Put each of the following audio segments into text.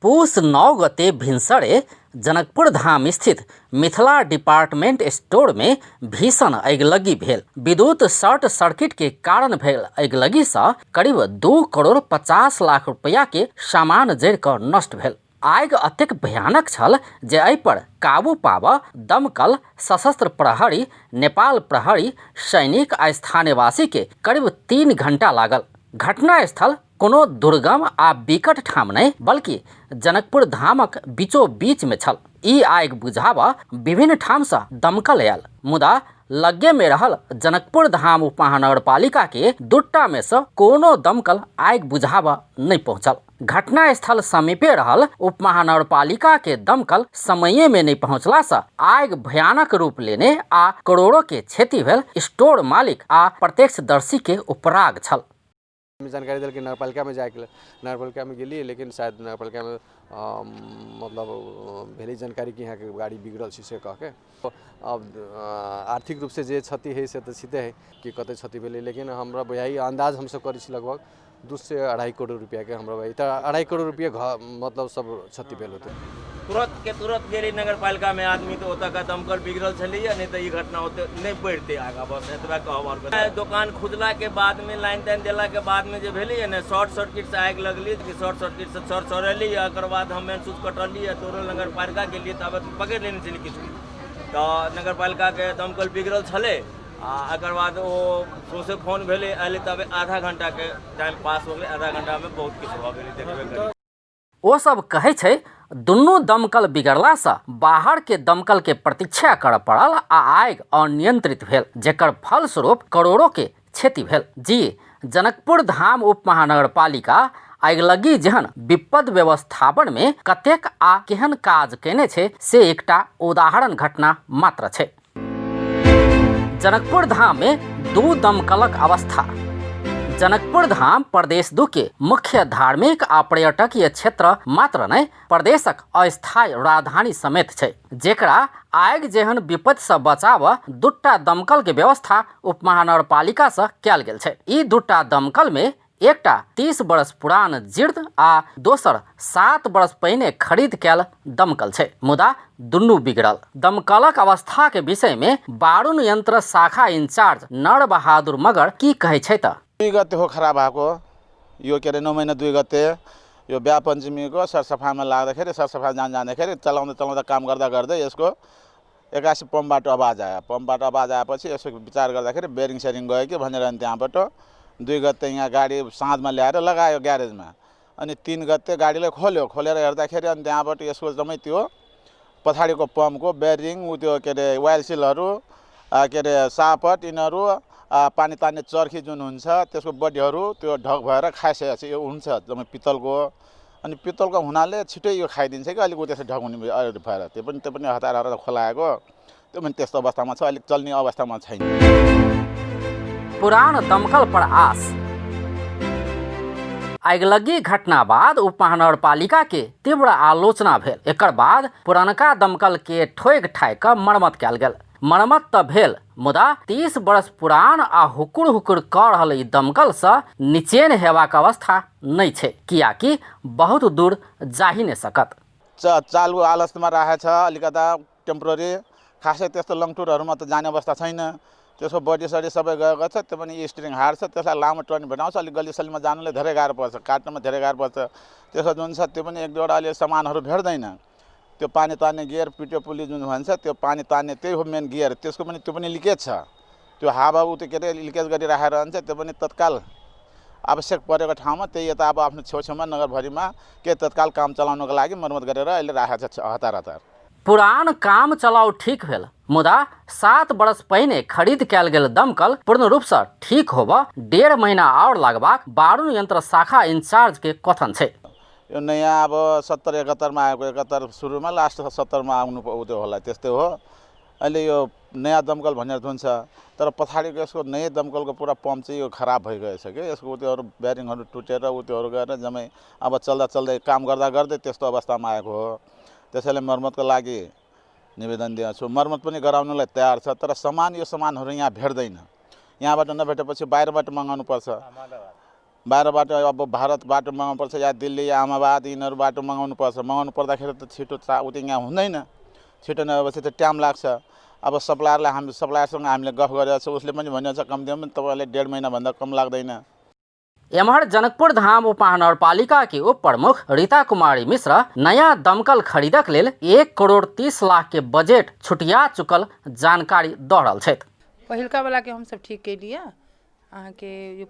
पुस 9 गते भिनसरे जनकपुर धाम स्थित मिथिला डिपार्टमेंट स्टोर में भीषण अगिलगी भेल। विद्युत शॉर्ट सर्किट के कारण भेल अगिलगी से करीब 2 करोड़ 50 लाख रुपया के सामान जरि कऽ नष्ट भेल। आगि अतेक भयानक छल जे एहि पर काबू पाबऽ दमकल, सशस्त्र प्रहरी, नेपाल प्रहरी, सैनिक आ स्थानीयवासी के करीब 3 घंटा लागल। घटनास्थल कोनो दुर्गम आ विकट ठाम नहि, बल्कि जनकपुर धामक बीचो बीच में छल। ई आगि बुझाबऽ विभिन्न ठाम से दमकल आयल, मुदा लगे में रहल जनकपुर धाम उप महानगरपालिका के दूटा में से कोनो दमकल आगि बुझाबऽ नहि पहुंचल। घटनास्थल समीपे रहल उप महानगरपालिका के दमकल समये में नहीं पहुंचला से आगि भयानक रूप लेने आ करोड़ों के क्षति भेल। स्टोर मालिक आ प्रत्यक्षदर्शी के उपराग छल। जानकारी देलकै नगरपालिकामे जाइके लेल, नगरपालिकामे गेलियै, लेकिन शायद नगरपालिकामे मतलब भेलै जानकारी कि यहाँके गाड़ी बिगड़ल छै से कहके। अब आर्थिक रूपसँ जे क्षति हइ से तऽ क्षिते हइ कि कतेक क्षति भेलै, लेकिन हमरा बुझाइए अन्दाज हमसब करै छी लगभग 2 से 2.5 करोड़ रुपैआके हमरा बुझाइए तऽ 2.5 करोड़ रुपैआ घर मतलब सब क्षति भेल होतै। तुरंत के तुरंत गेली नगरपालिका में आदमी तो ओतऽ का दमकल बिगड़ल छलैया, नहीं तो ई घटना ओते नहीं बढ़ते आगा। बस एतबा कहब। और कथी। दोकान खुजला के बाद में लाइन ताइन देला के बाद में जे भेलैया ने, शॉर्ट सर्किट से आगि लगली कि शॉर्ट सर्किट से सर सड़ेली। एकर बाद हम मेन स्विच कटली आ दौड़ल नगरपालिका गेलियै, तब पकड़ि लेने छलियै किछु किछु, तऽ नगरपालिका के दमकल बिगड़ल छलै। आ एकर बाद ओ सौंसे फोन भेलै, अयलै, तब आधा घंटा के टाइम पास हो गेलै। आधा घंटा में बहुत किछु भऽ गेलै, देखबे करी। ओ सब कहै छै दुनू दमकल बिगड़लासँ बाहर के दमकल के प्रतीक्षा करऽ पड़ल आ आगि अनियंत्रित भेल, जेकर फलस्वरूप करोड़ों के क्षति भेल। जी जनकपुर धाम उप महानगरपालिका अगिलगी जेहन विपद व्यवस्थापन में कतेक आ केहन काज केने छै से एकटा उदाहरण घटना मात्र छै। जनकपुर धाम में 2 दमकलक अवस्था। जनकपुर धाम प्रदेश 2 के मुख्य धार्मिक आ पर्यटकीय क्षेत्र मात्र नहि, प्रदेशक अस्थायी राजधानी समेत छै, जेकरा आगि जेहन विपत्ति से बचाव 2 दमकल के व्यवस्था उप महानगरपालिका से कयल गेल छै। ई 2 दमकल में एकटा 30 वर्ष पुरान जीर्ण आ दोसर 7 वर्ष पहिने खरीद कयल दमकल छै, मुदा दुनू बिगड़ल। दमकलक अवस्था के विषय में बारुण यंत्र शाखा इंचार्ज नर बहादुर मगर की कहै छै त 2 गते हो खराब भएको, यो के अरे 9 महिना 2 गते यो बिहा पञ्चमीको सरसफाइमा लाग्दाखेरि, सरसफाइ जान जाँदाखेरि चलाउँदा चलाउँदा काम गर्दा गर्दै यसको एक्कासी पम्पबाट आवाज आयो। पम्पबाट आवाज आएपछि यसो विचार गर्दाखेरि बेरिङ सेरिङ गयो कि भनेर अनि त्यहाँबाट 2 गते यहाँ गाडी साँझमा ल्याएर लगायो ग्यारेजमा। अनि 3 गते गाडीलाई खोल्यो, खोलेर हेर्दाखेरि अनि त्यहाँबाट यसको जम्मै त्यो पछाडिको पम्पको बेरिङ, ऊ त्यो के अरे वायल सिलहरू, के अरे सापट, यिनीहरू, पानी तान्ने चर्खी जुन हुन्छ त्यसको बडीहरू त्यो ढक भएर खाइसकेको छ। यो हुन्छ जम्मै पित्तलको, अनि पित्तलको हुनाले छिटै यो खाइदिन्छ कि अलिक ऊ त्यसो ढक हुने भएर त्यो पनि हतार हतार खोलाएको, त्यो पनि त्यस्तो अवस्थामा छ, अलिक चल्ने अवस्थामा छैन। पुरान दमकल पर आस। अगिलगी घटना बाद उप महानगरपालिका के तीव्र आलोचना भेल। एकर बाद पुरनका दमकल के ठोकि ठाकि कऽ मरम्मत कयल गेल। मरम्मत तऽ भेल, मुदा 30 वर्ष पुरान आ हुकुर हुकुर कऽ रहल ई दमकल से निचेन हेबाक अवस्था नहि छै, कियाकि बहुत दूर जाहि नहि सकत। चालु हालतमा राखेको छ अलिकता टेम्पोररी, खासै त्यस्तो लङ टुरहरूमा त जाने अवस्था छैन। त्यसको बडी सडी सबै गएको छ, त्यो पनि स्ट्रिङ हार्ड छ, त्यसलाई लामो टर्न भेटाउँछ। अलिक गल्ली सल्लीमा जानलाई धेरै गाह्रो पर्छ, काट्नमा धेरै गाह्रो पर्छ। त्यसको जुन छ त्यो पनि एक दुईवटा अलि सामानहरू भेट्दैन। त्यो पानी तान्ने गियर पिट्यो पुली जुन भन्छ त्यो पानी तान्ने त्यही हो मेन गियर, त्यसको पनि त्यो पनि लिकेज छ। त्यो हावा उ त्यो के अरे लिकेज गरिराखेर रहन्छ, त्यो पनि तत्काल आवश्यक परेको ठाउँमा त्यही यता अब आफ्नो छेउछेउमा नगरभरिमा के तत्काल काम चलाउनको लागि मर्मत गरेर अहिले राखेको छ हतार हतार। पुरान काम चलाउ ठीक भेल, मुदा 7 वर्ष पहिने खरीद कयल गेल दमकल पूर्ण रूप से ठीक होब 1.5 महीना और लगबाक बारुण यंत्र शाखा इंचार्ज के कथन छै। यो नयाँ अब 70 71 आएको, 71 सुरुमा लास्ट 70 आउनु उ त्यो होला, त्यस्तै हो। अहिले यो नयाँ दमकल भनेर जुन छ, तर पछाडिको यसको नयाँ दमकलको पुरा पम्प चाहिँ यो खराब भइगएछ कि यसको उ त्योहरू ब्यारिङहरू टुटेर उ त्योहरू गएर जम्मै अब चल्दा चल्दै काम गर्दा गर्दै त्यस्तो अवस्थामा आएको हो। त्यसैले मर्मतको लागि निवेदन दिन्छु, मर्मत पनि गराउनलाई तयार छ, तर सामान यो सामानहरू यहाँ भेट्दैन। यहाँबाट नभेटेपछि बाहिरबाट मगाउनु पर्छ। बाहिरबाट अब भारतबाट मगाउनुपर्छ या दिल्ली या अहमदाबाद यिनीहरूबाट मगाउनु पर्छ। मगाउनु पर्दाखेरि त छिटो उति यहाँ हुँदैन, छिटो नभएपछि त टाइम लाग्छ। अब सप्लायरलाई हामी सप्लायरसँग हामीले गफ गरेको छ, उसले पनि भनेको छ कम्तीमा पनि तपाईँलाई 1.5 महिनाभन्दा कम लाग्दैन। एम्हर जनकपुर धाम उपमहानगरपालिका के उप प्रमुख रीता कुमारी मिश्र नया दमकल खरीदक लेल 1 करोड़ 30 लाख के बजट छुटिया चुकल जानकारी दऽ रहल छथि। पहिलका वालाके हमसब ठीक केलियै। अहाँके जे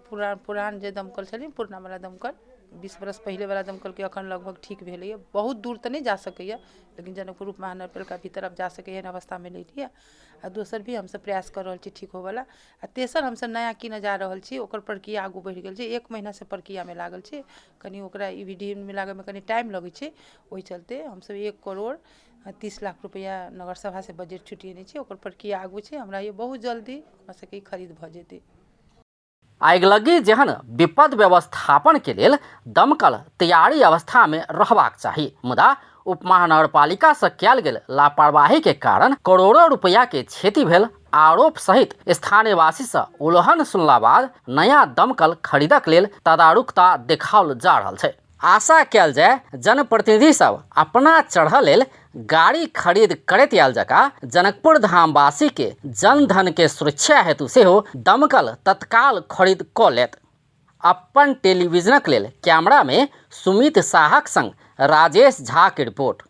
पुरान जे दमकल छलै, पुरना वाला दमकल, 20 बरस पहिलेवला दमकलके एखन लगभग ठीक भेलैए। बहुत दूर तऽ नहि जा सकैए, लेकिन जनकपुर उप महानगरपालिका भीतर आब जा सकैए, एहन अवस्थामे एलैए। आ दोसर भी हमसब प्रयास कऽ रहल छी ठीक होबऽला। आ तेसर हमसब नया कीनऽ जा रहल छी, ओकर प्रक्रिया आगू बढ़ि गेल छै, 1 महीनासँ प्रक्रियामे लागल छै। कनि ओकरा ई वी डी एम लागैमे कनि टाइम लगै छै, ओहि चलते हमसब 1 करोड़ 30 लाख रुपैआ नगरसभासँ बजट छुटिएने छी, ओकर प्रक्रिया आगू छै। हमरा ये बहुत जल्दी हमरा सबके ई खरीद भऽ जेतै। आगिलग्गी जेहन विपद व्यवस्थापन के लेल दमकल तैयारी अवस्था में रहबाक चाही, मुदा उपमहानगरपालिका से कयल गेल लापरवाही के कारण करोड़ों रुपया के क्षति भेल आरोप सहित स्थानीयवासी से उलहन सुनला बाद नया दमकल खरीदक लेल तदारुकता देखाओल जा रहल छै। आशा कयल जाय जनप्रतिनिधि सब अपना चढ़ल लेल गाड़ी खरीद करैत आयल जकाँ जनकपुर धामवासी के जनधन के सुरक्षा हेतु सेहो दमकल तत्काल खरीद कऽ लेत। अपन टेलीविजनक लेल कैमरा में सुमित साहक संग राजेश झा के रिपोर्ट।